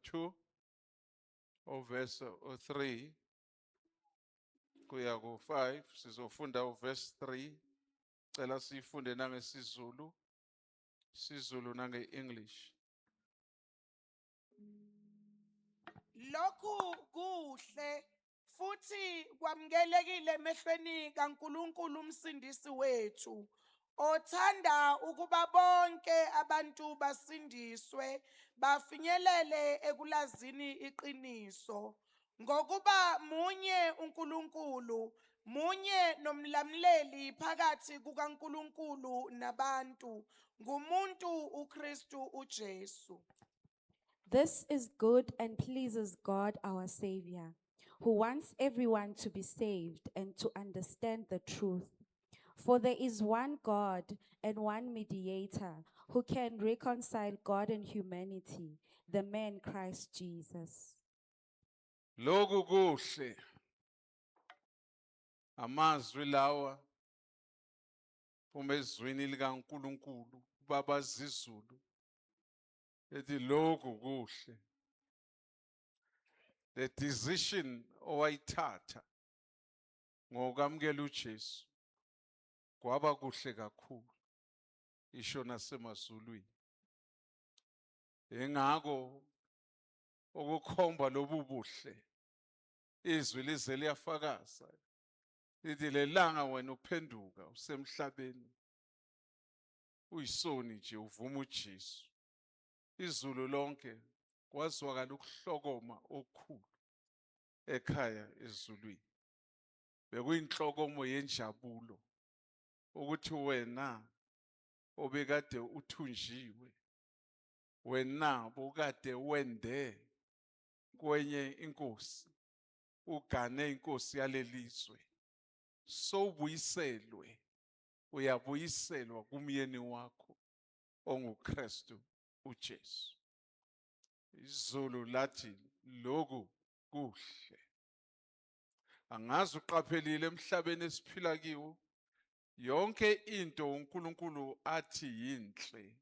2 uverse 3 kuya ku5. Sizofunda uverse 3. Cela sifunde nangesiZulu, siZulu nange-English. Lokhu kuhle futhi kwamukelekile emehlweni kaNkulunkulu umsindisi wethu, othanda ukuba bonke abantu basindiswe, bafinyelele ekulazini iqiniso. Ngokuba munye uNkulunkulu, munye nomlamuleli phakathi kukaNkulunkulu nabantu, ngumuntu uKristu uJesu. This is good and pleases God our Savior, who wants everyone to be saved and to understand the truth. For there is one God and one mediator who can reconcile God and humanity, the man Christ Jesus. Lokhu kuhle. Amazwi lawa phuma ezwini likaNkulunkulu babazizulu ethi lokhu kuhle. The decision owayithatha ngokwamukela uJesu kwaba kuhle kakhulu, isho nasemazulwini. Ingakho ukukhomba lobu buhle, izwi lize liyafakaza, lithi lelanga wena uphenduka usemhlabeni uyisoni nje, uvuma uJesu, izulu lonke kwazwakala ukuhlokoma okukhulu ekhaya ezulwini. Bekuyinhlokomo yenjabulo ukuthi wena obekade uthunjiwe, wena bokade wende kwenye inkosi, ugane inkosi yalelizwe, sowubuyiselwe, uyabuyiselwa kumyeni wakho onguKristu uJesu. Izulu lathi lokhu kuhle. Angazi uqaphelile, emhlabeni esiphila kiwo, yonke into uNkulunkulu athi yinhle,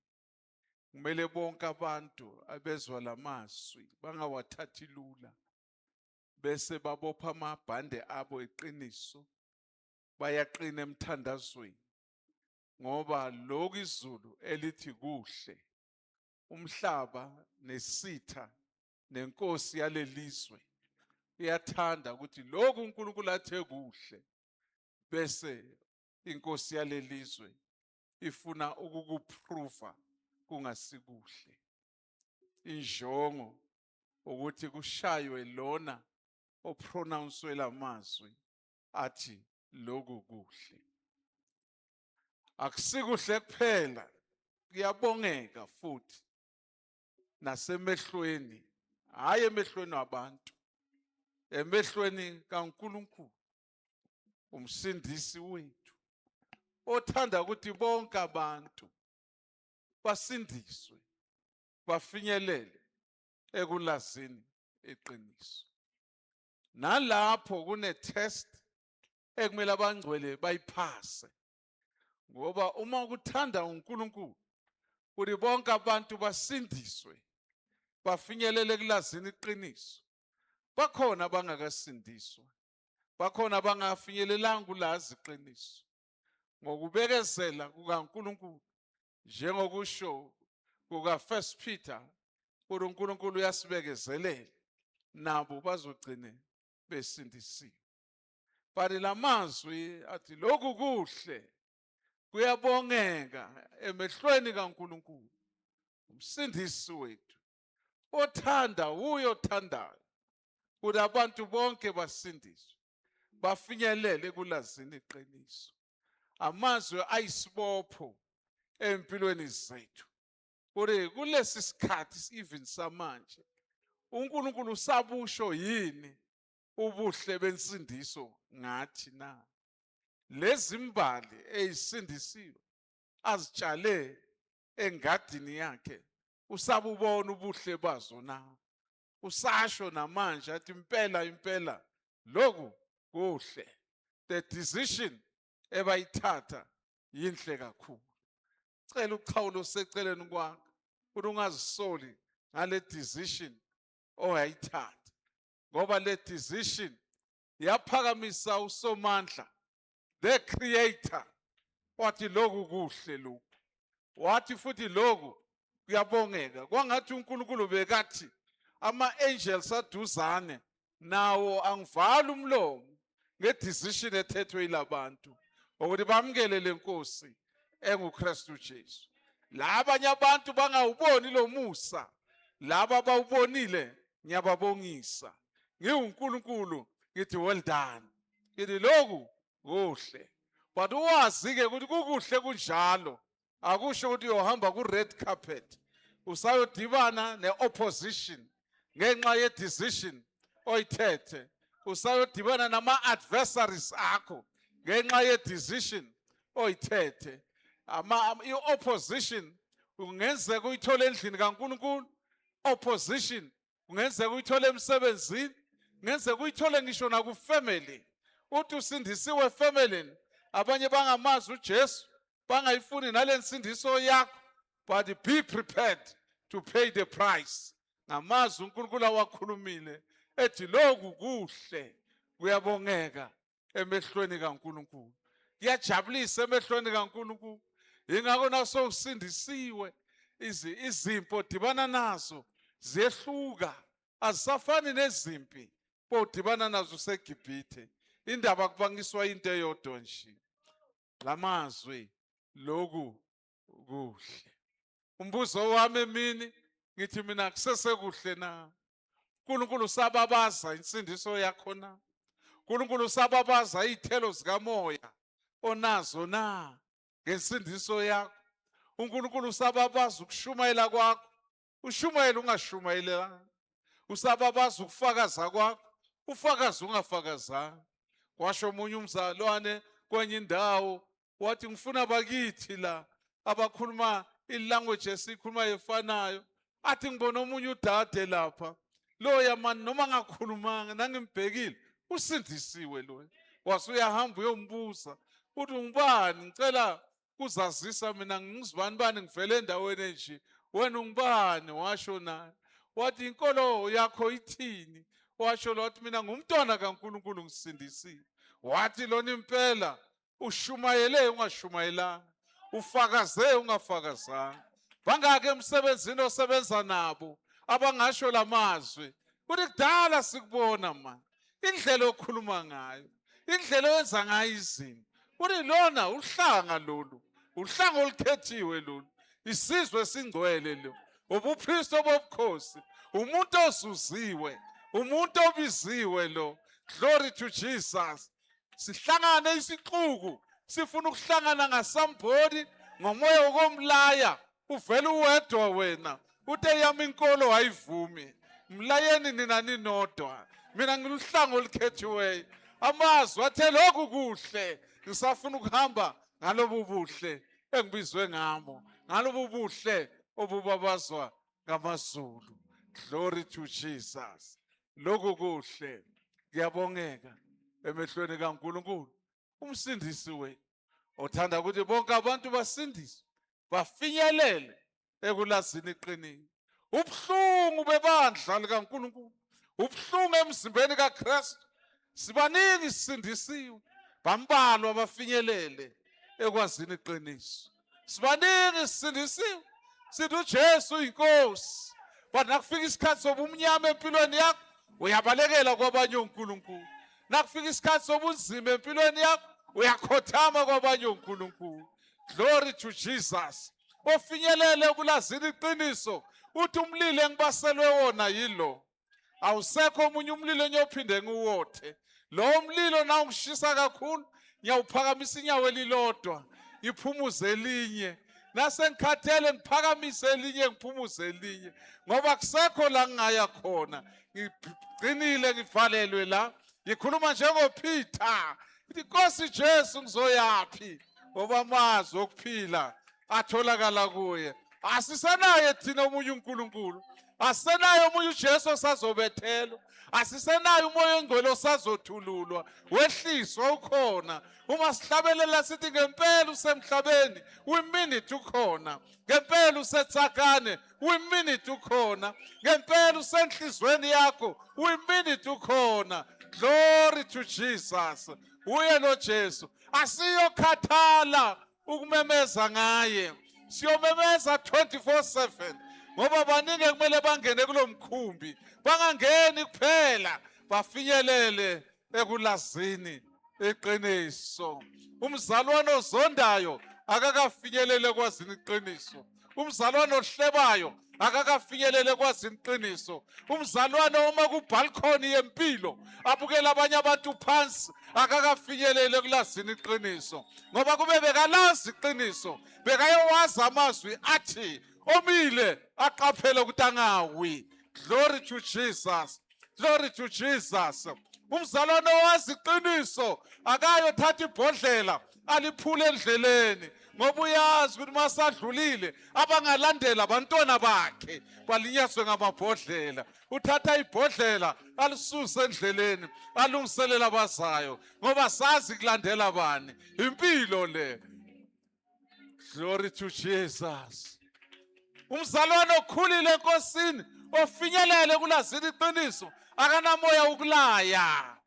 kumele bonke abantu abezwa lamazwi bangawathathi lula, bese babopha amabhande abo eqiniso, bayaqina emthandazweni, ngoba lokhu izulu elithi kuhle, umhlaba nesitha nenkosi yalelizwe iyathanda ukuthi lokhu uNkulunkulu athe kuhle, bese inkosi yalelizwe ifuna ukukuprova kungasikuhle. Injongo ukuthi kushaywe lona opronounce lamazwi athi lokhu kuhle. Akusikuhle kuphela, kuyabongeka futhi nasemehlweni, hayi emehlweni wabantu, emehlweni kaNkulunkulu umsindisi wethu, othanda ukuthi bonke abantu basindiswe, bafinyelele ekulazini iqiniso. Nalapho kune test ekumele abangcwele bayiphase, ngoba uma kuthanda uNkulunkulu ukuthi bonke abantu basindiswe, bafinyelele ekulazini iqiniso, bakhona abangakasindiswa, bakhona abangafinyelelanga kulazi iqiniso. Ngokubekezela kukaNkulunkulu, njengokusho kuka First Peter, uNkulunkulu uyasibekezelela, nabo bazogcine besindisiwe. But lamazwi athi lokhu kuhle, kuyabongeka emehlweni kaNkulunkulu umsindisi wethu, othanda, uyo othandayo ukuthi abantu bonke basindiswe, bafinyelele kulazini iqiniso. Amazwi ayisibopho empilweni zethu kuri kulesi sikhathi even samanje, uNkulunkulu usabusho yini ubuhle bensindiso ngathi na? Lezi mbali eyisindisiwe azitshale engadini yakhe, usabubona ubuhle bazo na? Usasho namanje athi impela impela lokhu kuhle, the decision ebayithatha yinhle kakhulu? Cela uchawulo seceleni kwakho ukuthi ungazisoli ngale decision. owayithatha, ngoba le decision yaphakamisa uSomandla, the creator, wathi lokhu kuhle, lokhu wathi futhi lokhu kuyabongeka. Kwangathi uNkulunkulu bekathi ama-angels aduzane nawo angivala umlomo ngedecision ethethwe yilabantu ukuthi bamukele le Nkosi enguKristu Jesu. Labanye abantu bangawuboni lo musa, laba abawubonile ngiyababongisa. NgiwuNkulunkulu ngithi well done, ngithi lokhu kuhle. But uwazi-ke ukuthi kukuhle kunjalo, akusho ukuthi uyohamba ku-red carpet. Usayodibana ne-opposition ngenxa ye-decision oyithethe, usayodibana nama-adversaries akho ngenxa ye-decision oyithethe. I-opposition kungenzeka uyithole endlini kaNkulunkulu, opposition kungenzeka uyithole emsebenzini, kungenzeka uyithole ngisho nakufamily. Uthi usindisiwe efamilini, abanye bangamazi uJesu, bangayifuni nale nsindiso yakho, but be prepared to pay the price ngamazwi uNkulunkulu awakhulumile ethi lokhu kuhle, kuyabongeka emehlweni kaNkulunkulu, kuyajabulisa emehlweni kaNkulunkulu. Ingakho nasowusindisiwe, izimpi odibana nazo ziyehluka, azisafani nezimpi bodibana nazo useGibhithe. Indaba kubangiswa into eyodwa nje, lamazwi lokhu kuhle. Umbuzo wami emini ngithi mina, kusesekuhle na? uNkulunkulu usababaza insindiso yakho na? uNkulunkulu usababaza izithelo zikaMoya onazo na ngensindiso yakho? uNkulunkulu usababaza ukushumayela kwakho, ushumayela ungashumayelanga? Usababaza ukufakaza kwakho, ufakaza ungafakazanga? Kwasho omunye umzalwane kwenye indawo, wathi ngifuna bakithi la abakhuluma ilanguage esikhuluma efanayo. Athi ngibona omunye udade lapha, loya mani noma ngakhulumanga nangimbhekile usindisiwe lo. Wase uyahamba uyombuza, uthi ungubani? Ngicela kuzazisa, mina ngizibani bani, ngivele endaweni enje, wena ungubani? Washo naye, wathi inkolo yakho ithini? Washo lo, wathi mina ngumntwana kaNkulunkulu, ngisindisiwe. Wathi lona impela ushumayele ungashumayelanga, ufakaze ungafakazanga. Bangake emsebenzini osebenza nabo abangasho lamazwi kuthi kudala sikubona man, indlela okhuluma ngayo, indlela owenza ngayo izinto, kuthi lona uhlanga lolu, uhlanga olukhethiwe lolu, isizwe esingcwele lo, ubupristi obobukhosi, umuntu ozuziwe, umuntu obiziwe lo. Glory to Jesus. Sihlangane isixuku sifuna ukuhlangana ngasambodi ngomoya wokomlaya, uvela uwedwa wena uthe yami inkolo ayivumi. Mlayeni nina ninodwa, mina ngiluhlanga olukhethiweyo. Amazwi athe lokhu kuhle, ngisafuna ukuhamba ngalobu buhle engibizwe ngamo, ngalobu buhle obubabazwa ngamazulu. Glory to Jesus. Lokhu kuhle, kuyabongeka emehlweni kaNkulunkulu umsindisi wethu, othanda ukuthi bonke abantu basindiswe, bafinyelele ekulazini iqiniso. Ubuhlungu bebandla likaNkulunkulu, ubuhlungu emzimbeni kaKristu, sibaningi sisindisiwe, bambalwa abafinyelele ekwazini iqiniso. Sibaningi sisindisiwe, sithi uJesu uyinkosi, but nakufika isikhathi sobumnyama empilweni yakho uyabalekela kwabanye onkulunkulu. Nakufika isikhathi sobunzima empilweni yakho uyakhothama kwabanye onkulunkulu. Glory to Jesus. Ofinyelele ukulazini iqiniso uthi umlilo engibaselwe wona yilo, awusekho omunye umlilo engiyophinde ngiwothe. Lowo mlilo nawungishisa kakhulu ngiyawuphakamisa inyawo elilodwa, ngiphumuze elinye, nasengikhathele ngiphakamise elinye, ngiphumuze elinye, ngoba kusekho la ngingaya khona, ngigcinile, ngivalelwe la. Ngikhuluma njengoPeter, ithi Nkosi Jesu ngizoyaphi, ngoba amazwi okuphila atholakala kuye. Asisenaye thina omunye uNkulunkulu. Asisenayo omunye uJesu osazobethelwa, asisenayo uMoya oNgcwele osazothululwa, wehliswa ukhona. Uma sihlabelela sithi ngempela usemhlabeni, we mean it, ukhona. Ngempela useTsakane, we mean it, ukhona. Ngempela usenhlizweni yakho, we mean it, ukhona. Glory to Jesus. Uye lo Jesu. Asiyokhathala ukumemeza ngaye, siyomemeza 24/7, ngoba baningi kumele bangene kulo mkhumbi. Bangangeni kuphela, bafinyelele ekulazini iqiniso. Umzalwane ozondayo akakafinyelele kwazini iqiniso. Umzalwane ohlebayo akakafinyelele kwazini iqiniso. Umzalwane uma kubalcony yempilo abukela abanye abantu phansi akakafinyelele kulazini iqiniso, ngoba kube bekalazi iqiniso bekayowazi amazwi athi omile aqaphele ukuthi angawi. Glory to Jesus, glory to Jesus. Umzalwane owazi iqiniso akayothatha ibhodlela aliphule endleleni, ngoba uyazi ukuthi masadlulile abangalandela abantwana bakhe balinyazwe ngamabhodlela. Uthatha ibhodlela alisuse endleleni, alungiselela abazayo, ngoba sazi kulandela bani. Impilo le. Glory to Jesus. Umzalwane okhulile enkosini, ofinyelele kulazini iqiniso, akanamoya wokulaya.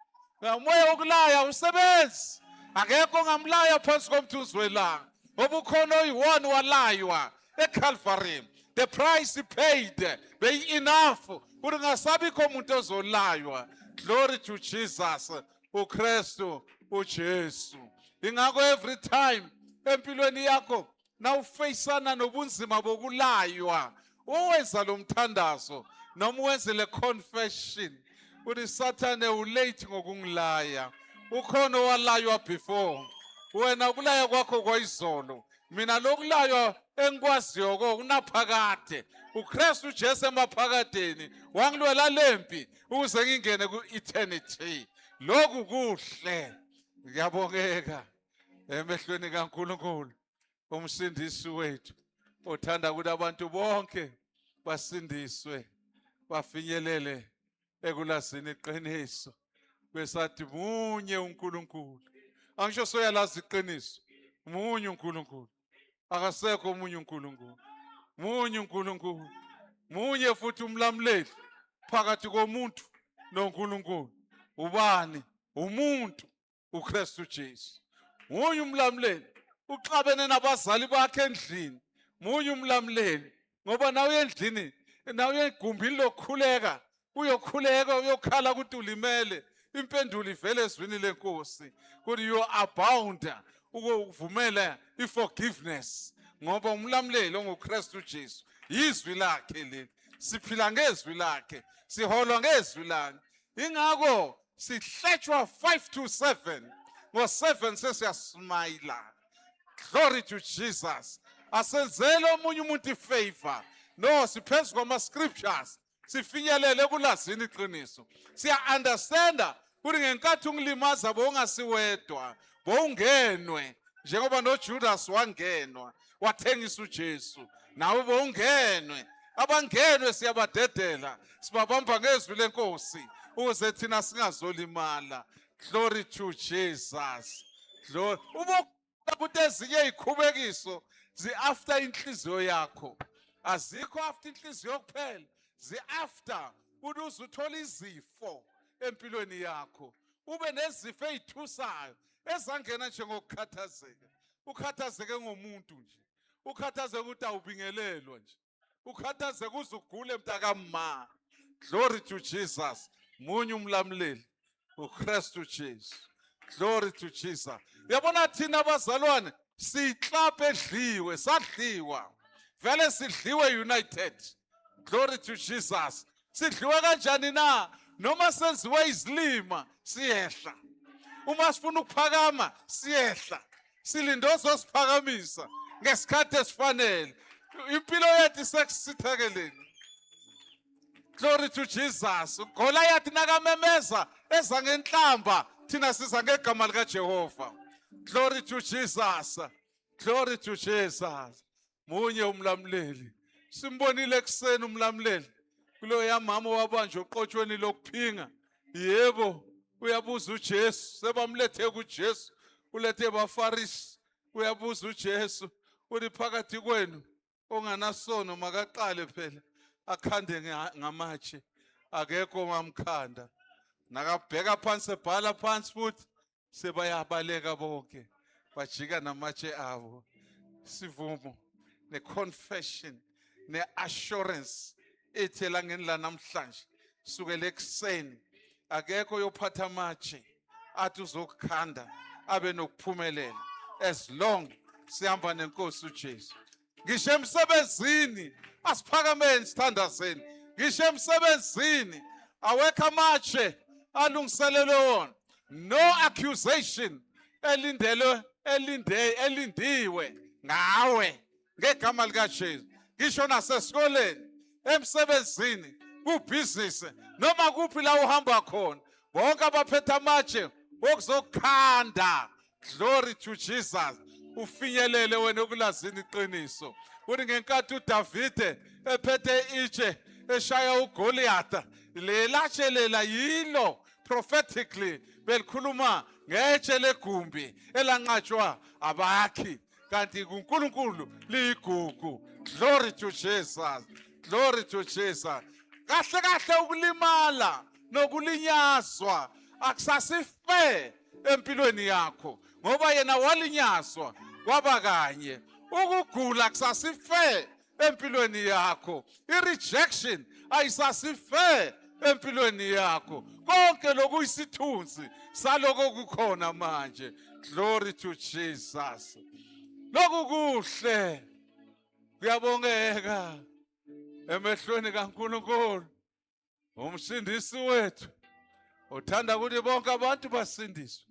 Umoya wokulaya usebenzi, akekho ongamlaya phansi komthunzi welanga, ngoba ukhona oyi-one walaywa eCalvary. The price he paid beyi-enough ukuthi kungasabikho umuntu ozolaywa. Glory to Jesus. UKristu uJesu. Ingakho every time empilweni yakho nawufeyisana nobunzima bokulaywa, owenza lo mthandazo noma wenze le confession, uthi, "Sathane, ulate ngokungilaya. Ukhona owalaywa before wena. Ukulaya kwakho kwayizolo. Mina lokulaywa engikwaziyo ko kunaphakade. UKristu uJesu emaphakadeni wangilwela lempi ukuze ngingene ku-eternity. Lokhu kuhle, ngiyabongeka emehlweni kaNkulunkulu umsindisi wethu, othanda ukuthi abantu bonke basindiswe, bafinyelele ekulazini iqiniso, besathi munye uNkulunkulu." Angisho soyalazi iqiniso, munye uNkulunkulu, akasekho omunye uNkulunkulu, munye uNkulunkulu, munye futhi umlamuleli phakathi komuntu noNkulunkulu. Ubani? Umuntu uKristu Jesu. Munye umlamuleli. Uxabene nabazali bakhe endlini, munye umlamuleli, ngoba nawe endlini, nawe egumbini lokukhuleka, uyokhuleka, uyokhala ukuthi ulimele, impendulo ivele ezwini lenkosi kuthi you are bound ukuvumela i-forgiveness, ngoba umlamuleli onguKristu Jesu, izwi lakhe leli. Siphila ngezwi lakhe, siholwa ngezwi lakhe. Ingakho sihletshwa 5 to 7, ngo-7 sesiyasmayila. Glory to Jesus. Asenzele omunye umuntu ifavor, no. Siphezu kwama-scriptures, sifinyelele kulazini iqiniso. Siya-understanda ukuthi ngenkathi ungilimaza bowungasiwedwa, bowungenwe njengoba noJudas wangenwa wathengisa uJesu. Nawe bowungenwe. Abangenwe siyabadedela, sibabamba ngezwi lenkosi ukuze thina singazolimala. Glory to Jesus, glory. Ubo ukuthi ezinye izikhubekiso zi-after inhliziyo yakho, azikho after inhliziyo kuphela, zi-after ukuthi uze uthole izifo empilweni yakho, ube nezifo ey'thusayo ezangena njengokukhathazeka. Ukhathazeke ngomuntu nje, ukhathazeke ukuthi awubingelelwa nje, ukhathazeke uze ugule, mntakama. Glory to Jesus. Munye umlamuleli, uKristu Jesu. Glory to Jesus. Uyabona, thina abazalwane siyiklabhu edliwe, sadliwa vele, sidliwe united. Glory to Jesus. Sidliwe kanjani na? Noma senziwe izilima, siyehla. Uma sifuna ukuphakama, siyehla, silinde ozosiphakamisa ngesikhathi esifanele. Impilo yethu isekusithakeleni. Glory to Jesus. Goliath nakamemeza eza ngenhlamba, thina siza ngegama likaJehova. Glory to Jesus, glory to Jesus. Munye umlamuleli, simbonile ekuseni umlamuleli. Kuloya mama owabanjwa oqotshweni lokuphinga, yebo, uyabuza uJesu, sebamlethe kuJesu, ulethe baFarisi, uyabuza uJesu, uthi phakathi kwenu onganasono makaqale phela akhande ngamatshe, akekho owamkhanda. Nakabheka phansi ebhala phansi futhi sebayabaleka bonke, bajika namatshe abo. Sivumo ne-confession ne-assurance ethi elangeni lanamhlanje sukela ekuseni akekho oyophatha amatshe athi uzokukhanda abe nokuphumelela as long sihamba nenkosi uJesu. Ngisho emsebenzini asiphakameni sithandazeni, ngisho emsebenzini awekho amatshe alungiselelwe wona, no accusation elindelwe elinde elindiwe ngawe ngegama likaJesu. Ngisho nasesikoleni, emsebenzini, kubhizinisi, noma kuphi la uhamba khona, bonke abaphethe amatshe okuzokhanda, glory to Jesus, ufinyelele wena okulazini iqiniso. Uthi ngenkathi uDavide ephethe itshe eshaya uGoliath, lelatshe lela yilo prophetically belikhuluma ngetshe legumbi elanqatshwa abakhi, kanti kuNkulunkulu liyigugu. Glory to Jesus, glory to Jesus. Kahle kahle ukulimala nokulinyazwa akusasife empilweni yakho, ngoba yena walinyazwa kwaba kanye. Ukugula kusasife empilweni yakho, i-rejection ayisasife empilweni yakho, konke lokuyisithunzi saloko kukhona manje. Glory to Jesus. Lokhu kuhle, kuyabongeka emehlweni kaNkulunkulu umsindisi wethu, uthanda ukuthi bonke abantu basindiswe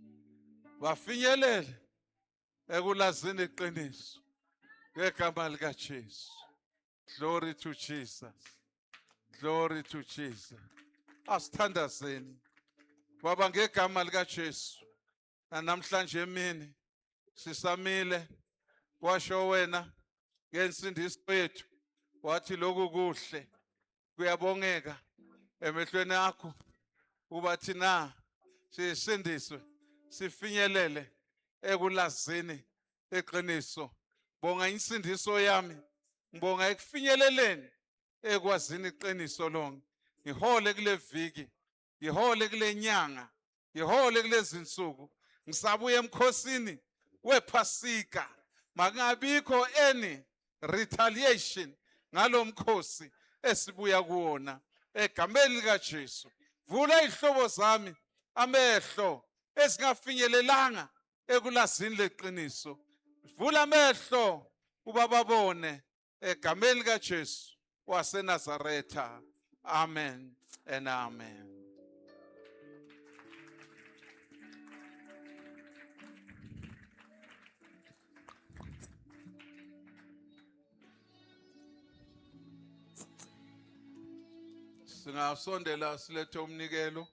bafinyelele ekulazini iqiniso ngegama likaJesu. Glory to Jesus, glory to Jesus. Asithandazeni. Baba, ngegama likaJesu, namhlanje emini sisamile, kwasho wena ngensindiso yethu, wathi lokhu kuhle kuyabongeka emehlweni akho uba thina sisindiswe sifinyelele ekulazini iqiniso. Bonga insindiso yami, ngibonga ekufinyeleleni ekwazini iqiniso lonke. Ngihole kule viki, ngihole kule nyanga, ngihole kulezi nsuku ngisabuya emkhosini wephasika. Makungabikho any retaliation ngalomkhosi esibuya kuwona egameni likaJesu. Vula izihlobo zami amehlo ezingafinyelelanga ekulazini leqiniso, vula amehlo uba babone egameni likaJesu waseNazaretha. Amen and amen. Singasondela silethe umnikelo.